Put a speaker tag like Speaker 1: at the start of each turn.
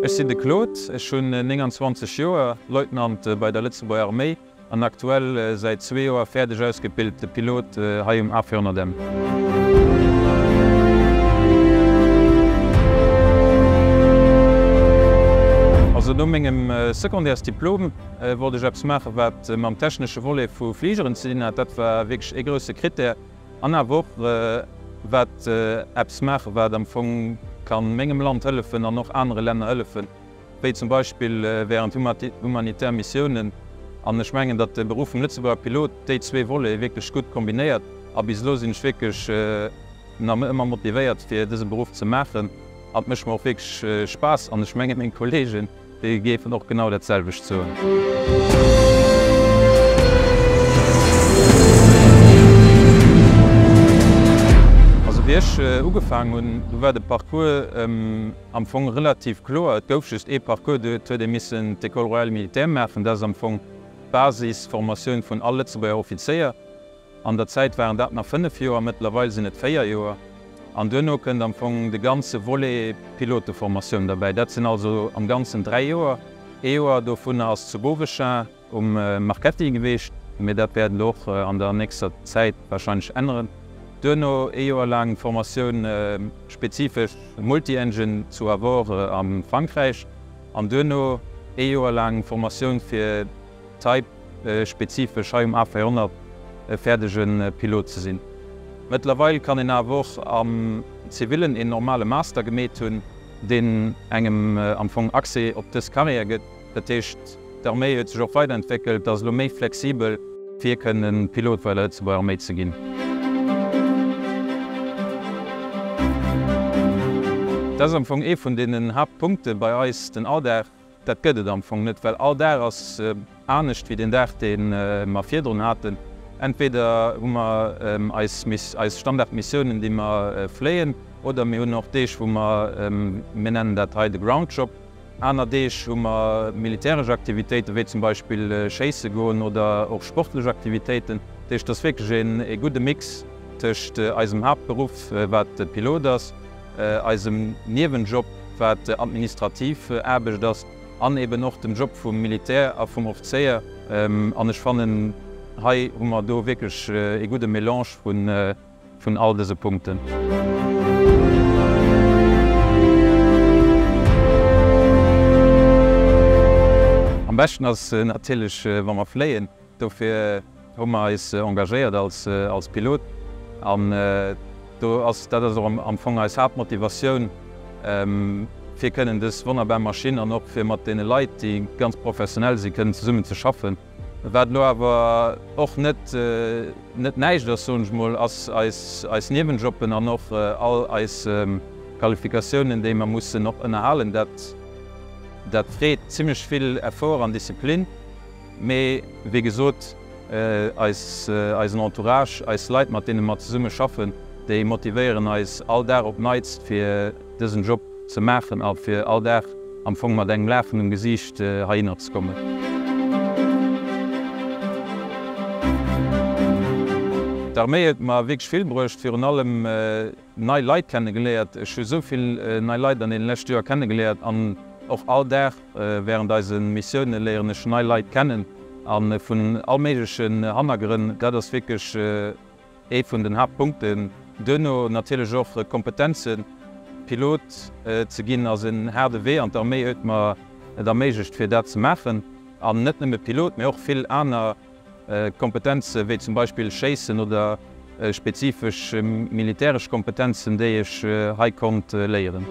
Speaker 1: Ech sinn de Claude, ech hunn 29 Joer, Leutnant bei der Lëtzebuerger Arméi an aktuell säit zwee Joer fäerdeg ausgebilte Pilot hei um A400M. Also no mengem Secondaires-Diplom wollt ech eppes maachen, wat mam technesche Volet vu Fligeren ze dinn hat. Dat war wierklech ee grousse Krittär. An awer och wat eppes maachen, wat am Fong ka mengem Land hëllefen an och anere Länner hëllefen, wéi zum Beispill während humanitär Missiounen. An ech mengen, datt de Beruff vum Lëtzebuerger Pilot déi zwee Volete wierklech gutt kombinéiert. A bis elo sinn ech wierklech nach ëmmer motivéiert, fir dëse Beruff ze maachen. An et mécht mer och wierklech Spaass. An ech mengen, meng Kollegen, Déi géifen och genau dat selwecht soen. Also wéi ech ugefaangen hunn, du war de Parcours am Fong relativ kloer. Et gouf just ee Parcours, do huet ee missen d'École royale militaire maachen. Dat ass am Fong d'Basisformatioun vun all Lëtzebuerger Offizéier. An der Zäit waren dat nach 5 Joer, mëttlerweil sinn et 4 Joer. An duerno kënnt am Fong de ganze Volet Piloteformatioun derbäi. Dat sinn also am Ganzen 3 Joer. Ee Joer dovunner ass zu Beauvechain um Marchetti geweecht, mee dat wäert elo och an der nächster Zäit warscheinlech änneren. Duerno ee Joer laang Formatioun spezifesch Multi-Engine zu Avord a Frankräich an duerno ee Joer laang Formatioun fir Type spezifesch hei um A400 e fäerdege Pilot ze sinn. Mëttlerweil kann een awer och am Zivillen een normale Master gemeet hunn, deen engem am Fong Accès op dës Carrière gëtt. Dat heescht, d'Arméi huet sech och weiderentwéckelt, ass elo méi flexibel, fir kënnen Pilot bei der Lëtzebuerger Arméi ze ginn. Dat ass am Fong ee vun deenen Haaptpunkte bei eis, den Alldag. Dat gëtt et am Fong net, well all Dag ass anescht wéi den Dag, dee mer virdrun haten. Entweder hu mer eis eis Standardmissiounen, déi mer fléien, oder mir hunn och Deeg, wou mer, mir nennen dat hei de Ground Job, aner Deeg hu mer militäresch Aktivitéiten, wéi zum Beispill schéisse goen oder och sportlech Aktivitéiten. Dat heescht, et ass wierklech ee gudde Mix tëscht eisem Haaptberuff, wat de Pilot ass, eisem Niewenjob, wat administrativ Aarbecht ass, an eben och dem Job vum Militär a vum Offzéier. An ech fannen, hei hu mer do wierklech ee gudde Mélange vun all dëse Punkten. Am beschten ass natierlech, wa mer fléien. Dofir hu mer eis engagéiert als Pilot an do ass, dat ass och am Fong eis Haaptmotivatioun, fir kënnen dës wonnerbar Maschinn an och fir mat deene Leit, déi ganz professionell sinn, kënnen zesummen ze schaffen. Wat elo awer och net net näischt ass, soen ech mol, ass eis eis Niewenjobben an och all eis Qualifikatiounen, déi mer mussen och ënnerhalen. Dat dat freet zimlech vill Effort an Disziplin. Mee wéi gesot, eis, eisen Entourage, eis Leit, mat deene mer zesumme schaffen, déi motivéieren eis all Dag op Neits, fir dësen Job ze maachen a fir all Dag am Fong mat engem Laachen um Gesiicht heihinner ze kommen. D'Arméi huet mer wierklech vill bruecht, virun allem nei Leit kennegeléiert. Ech hu sou vill nei Leit an deene leschte Joer kennegeléiert an och all Dag während eise Missioune léieren ech nei Leit kennen a vun all méiglechen Hannergrënn. Dat ass wierklech ee vun den Haaptpunkten. Duerno natierlech och Kompetenzen. Pilot ze ginn ass en haarde Wee an d'Arméi huet mer et erméiglecht fir dat ze maachen. An net nëmme Pilot, mee och vill aner Kompetenze wéi zum Beispill Schéissen oder spezifesch militäresch Kompetenzen, déi ech hei konnt léieren.